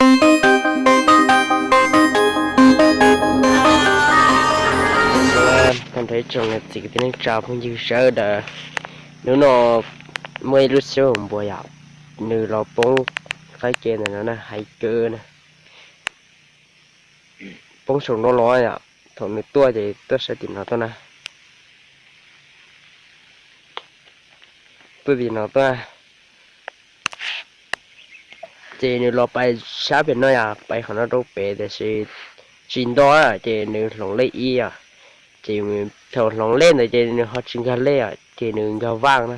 Tag nrho ib tsoom niam txiv kwv tij neej tsa phooj ywg sawv daws, hnub no muaj ib lub xyoob npua yom, nws los poob qab ke ntawm no na, hais kawg na. Poob saum no los yom, thaum nws tuaj ces tuaj sab tim no tuaj na, tuaj tim no tuaj. Ces nws los pais sab pem no yom, pais qhov no rau pem tiam sis tsis nto, ces nws hloov lej ib yom. Ces thaum hloov lej ntawd ces nws ho tsis nkag lej os, ces nws nkag vaj na.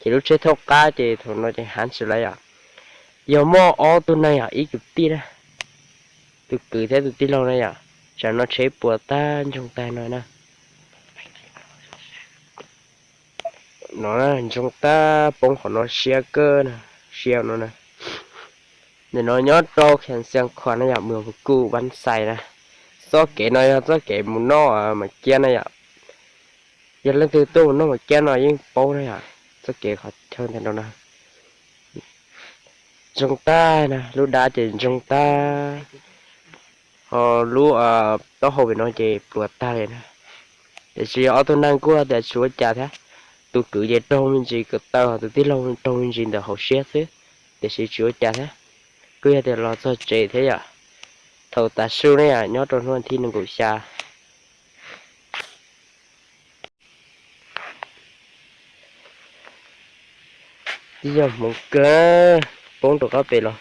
Ces lub tsheb thauj qab ces thaum no ces hav ntsis lawm yom. Yog muaj ob tug neeg yom, ib kwv tij na, tus kwv thiab tus tij laug na yom, tsam no tsheb puas tag ntsoog tag no na. No ntsoog tag poob qhov no siab kawg na, siab no na. Ntawm no nyob rau Khees Xias Khuas na yom, mws Vus Kuj Vab Xais na. Txoj kev no yog txoj kev mus noj Mas Kiab na yom. Yog leej twg tuaj mus noj Mas Kiab no yeej paub na yom, txoj kev qhov chaw ntawm no na. Ntsoog tag na, lub dab ces ntsoog tag, ho lub taub hau pem no ces pluav tag li na. Tiam sis ob tug neeg kuj tias tsis ua cas thiab, tus kwv ces raug me ntsis ko taw, ho tus tij laug raug me ntsis ntawm hauv siab xwb, tiam sis tsis ua cas thiab. Kuj yog tias los txog tsev thiab yom. Thaum tav su ne yom, nyob rau hnub thib nees nkaum xya. Ib yog hmoov kawg, poob rov qab pem los,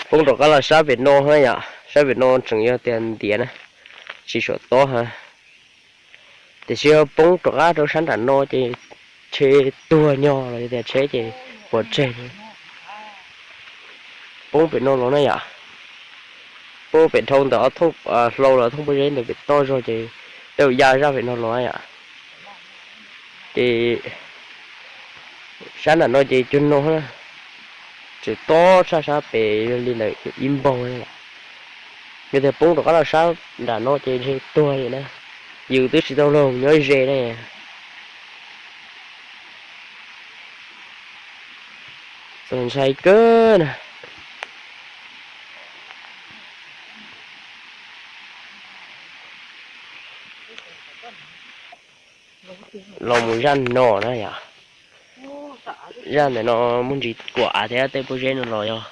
poob rov qab los sab pem no ha yom, sab pem no tseem yog tias ntiav na, tsis suam tob ha. Tiam sis poob rov qab rau sab nram no ces tsheb tuag nyo los yog tias tsheb ces puas tseg. Poob pem no los na yom, poob pem dhau ntawm ob thooj hlau los thooj pob zeb ntawm pem toj zog ces tej zaum ya zaj pem no los yom. Ces sab nram no ces cuag no, tseem tob tshaj sab pem li ntawm ib npaug. Yog tias poob rov qab los sab nram no ces ntshe tuag li na, yus twb tsis tau los nyob ze ne. Txaus ntshai kawg na. Los mus zaj no na yom, zaj ntawm no muaj ntsis kuam thiab, tej pob zeb no los yog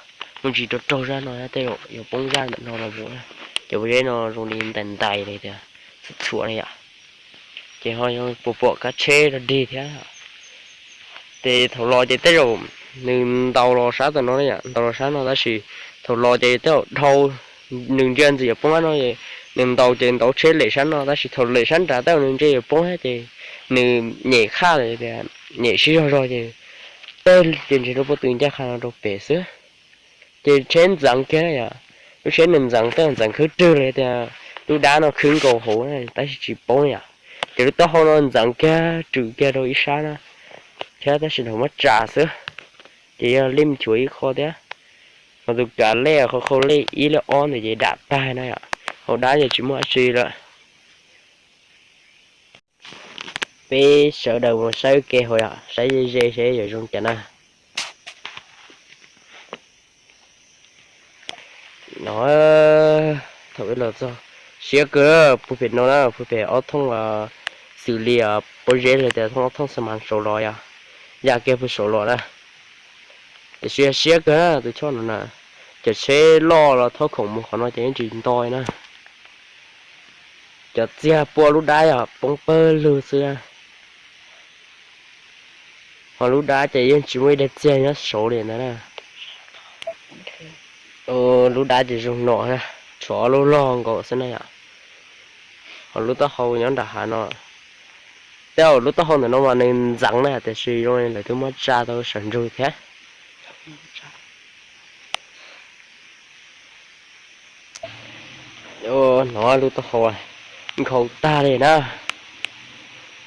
muaj ntsis raug raug zaj no thiab, tej zaum yuav poob zaj ntawm no los mus. Cov pob zeb no zoo li ntais ntais li tias txhuam txhuam na yom, ces ho yog puas pom kab tsheb rog dig thiab. Ces thaum los ces tej zaum nws ntaus los sab tom no na yom, ntaus los sab no tab sis thaum los ces tej zaum dhau, nws ntsia ntxim yuav poob sab no, nws ntaus ces ntaus tsheb lem sab no tab sis thaum lem sab nrad tej zaum nws ntsia yuav poob thiab ces nws nyem qhaj tias nyem sib zog zog ces tej ces ntshe lub pob tw ncaj qha no rau pem xwb. Ces tsheb ntxeev kiag na yom, lub tsheb nws ntxeev tej zaum ntxeev khwb rwg li tias lub dab no khwb nkaus hauv tab sis tsis poob yom. Ces lub taub hau no ntxeev kiag rwm kiag rau ib sab na, thiab tab sis thaum muab tsa xwb, ces yog lim chuav ib qho thiab. Ho tus kav lej qhov khau lej ib lej ob ntawd ces dam tag na yom, hauv dab ces tsis muaj dab tsi lawm. Peb sawv daws mus saib kev hauv yom, saib ze ze seb yuav zoo cas na. No, thaum peb los txog, siab kawg, puag pem no na, puag pem ob thooj xws li pob zeb los tias thooj ob thooj xas mas saud los yom, ya kiag puag saud los na. Tiam sis siab kawg na tus choj no na, cov tsheb loj los thauj khoom mus qhov no ces yeej tsis nto na. Cov txiag pua lub dab yog poob pawg lug xwb. Ho lub dab ces yeej tsis muaj ib daim txiag nyob saud li ntawd na. Lub dab ces zoo no, tshuav ob lub log nkaus xwb na yom. Ho lub taub hau nyob nram hav no, tej zaum lub taub hau ntawm no mas nws ntxeev na tiam sis zoo li lawv twb muab tsa tau sawv ntsug thiab. Hnov lub taub hau nkhaus tag li na,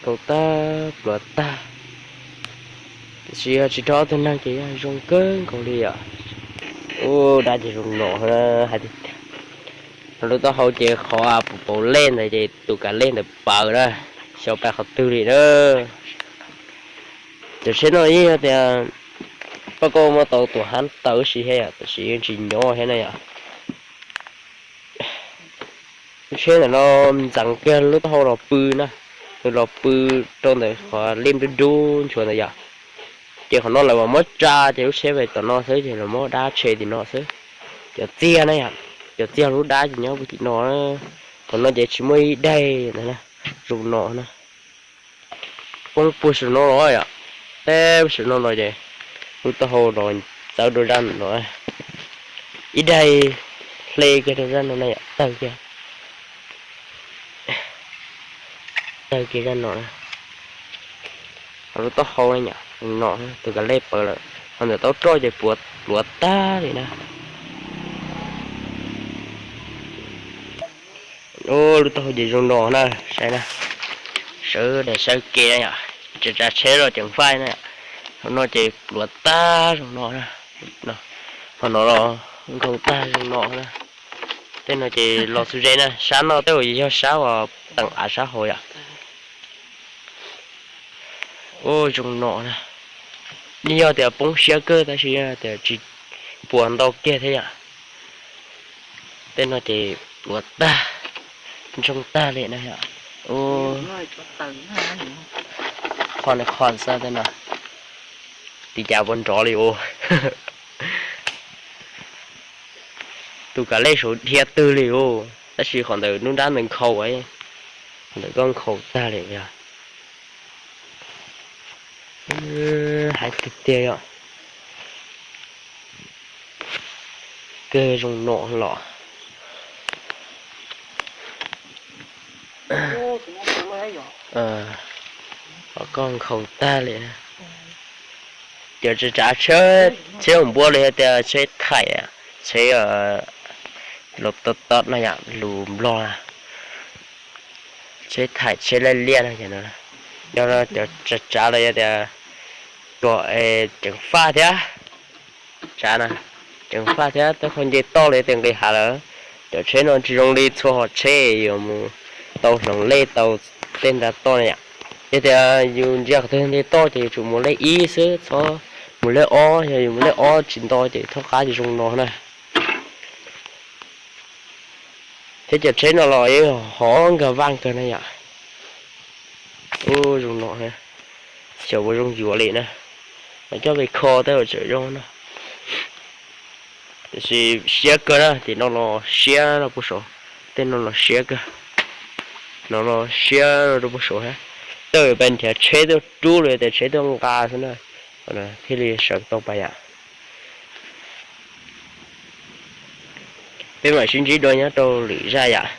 nkhaus tag pluav tag. Tiam sis yog tsis raug ob tug neeg ces yog zoo kawg nkaus li os. Ub, dab ces zoo no hais tias, lub taub hau ces qhov puv paus lej ntawd ces tus kav lej ntawd pawv na, xyov pais qhov twg li na. Cov tsheb no yeej yog tias Paj Kauj muab tau tus hab tawv si thiab yom, tab sis yeej tsis nyob thiab na yom. Lub tsheb ntawm no ntxeev kiag lub taub hau los pw na, nws los pw rau ntawm qhov liaj dub dub nchuav ntawd yom. Ces qhov no lawv mam muab tsa ces lub tsheb pem tom no xwb ces lawv muab dab tshem tim no xwb. Cov txiag na yom, cov txiag lub dab ces nyob puag tim no. Qhov no ces tsis muaj ib daig ntawd na, zoo no na. Poob puag saum no los yom, teb saum no los ces lub taub hau los txawv rau zaj no, ib daig hle kiag rau zaj no na yom, tawg kiag, tawg kiag zaj no na. Ho lub taub hau na yom, no tus kav lej pawv lawm, ho ntawm taub roj ces pluav tag li na. Lub taub hau ces zoo no na, saib na, sawv daws saib kev na yom, tsav tsav tsheb los ceev faj na yom. Qhov no ces pluav tag zoo no na, qhov no los nkhaus tag zoo no na. Tej no ces los xub ze na, sab no tej zaum yog sab uas teem av sab hauv yom. Ua zoo no na, yeej yog tias poob siab kawg tab sis tias tsis puas ntau kiag thiab yom. Tej no ces pluav tag, ntsoog tag li na yom. Qhov no qhov xwb tej no, tis cas puas nrov li ua. Tus kav lej saum dhia twg li ua, tab sis qhov ntawd nruab nrab ntawd nkhaus, ntawd koj nkhaus tag li yog. Hais tiag tiag yom. Kawg zoo no los. Ho koj nkhaus tag li. Cov tsav tsav tsheb, tsheb npua li hais tias tsheb thaim, tsheb los to to no yom, lus Nplog na, tsheb thaim tsheb laij liaj no. Yog cov tsav tsav los yog tias kom ceev faj thiab, tsav na, ceev faj thiab tej qho nce toj los yog tias nqis hav lawm. Cov tsheb no tsis zoo li txhua hom tsheb yuav mus tau hloov lej tau tej nta toj na yom. Yog tias yus ntsia qhov twg nce toj ces yus tsum mus lej ib xwb, txhob mus lej ob, yog yus mus lej ob tsis nto ces thaub qab tsis zoo no na. Thiab cov tsheb no los yeej hov nkag vaj kawg na yom. Ua zoo no, xyov puas zoo yuav li na. Mas coj pem kho tej zaum tseem zoo na. Tiam sis siab kawg na, tim no los siab rau puag saud, tej no los siab kawg. No los siab rau puag saud thiab. Tej zaum peb nrhiav tsheb tuaj rub los tias tsheb tuaj nqa xwb na, thiaj li sawv tau pas yam. Peb mam sib ntsib dua nyob rau lwm zaj yom.